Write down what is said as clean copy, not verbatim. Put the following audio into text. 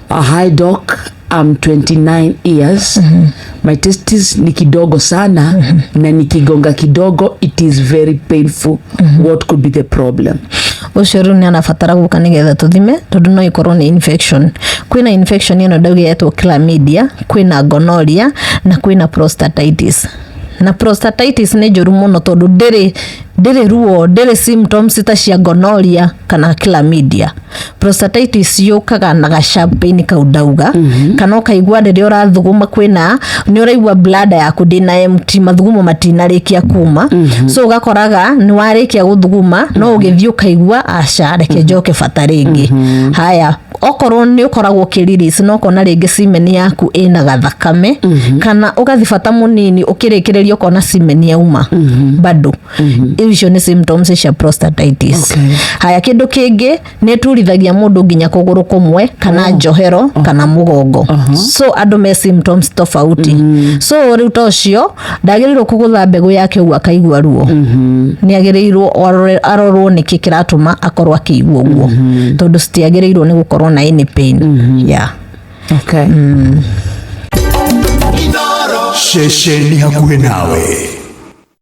Hi doc, I'm 29 years. My testes ni kidogo sana na nikigonga kidogo it is very painful. What could be the problem? Ũcio rĩu nĩ arabatara gũka nĩgetha tũthime, tondũ no ĩkorwo nĩ infection. Kwĩna infection ĩno ndauga yetwo chlamydia, kwĩna gonorrhea na kwĩna prostatitis. Na prostatitis nĩ njũru mũno tondũ ndĩrĩ ruo, ndĩrĩ symptoms ta cia gonorrhea kana chlamydia. Prostatitis yũkaga na ga sharp pain kau ndauga, kana ũkaigua rĩrĩa ũrathuguma kwĩna nĩ ũraigua bladder yaku ndĩna empty, mathugumo matinarĩkia kuma. So ũgakoraga nĩ warĩkia gũthuguma no ũgĩthiĩ ũkaigua, aca, reke njoke bata rĩngĩ. Haya, okorwo nĩ ũkoragwo ũkĩ-release no ũkona rĩngĩ semen yaku ĩna gathakame, kana ũgathi bata mũnini, ũkĩrĩkĩrĩria ũkona semen yauma bado. Icio nĩ symptoms cia prostatitis. Haya, kĩndũ kĩngĩ nĩ ĩturithagia mũndũ nginya kũgũrũ kũmwe kana njohero kana mũgongo. So andũ me symptoms tofauti. So rĩu ta ũcio ndagĩrĩirwo kũgũtha mbegũ yake ũguo akaigua ruo. Nĩ agĩrĩirwo arorwo nĩkĩ kĩratũma akorwo akĩigua ũguo, tondũ citiagĩrĩirwo nĩ gũkorwo na any pain, yeah. Ceceni hakuhĩ nawe.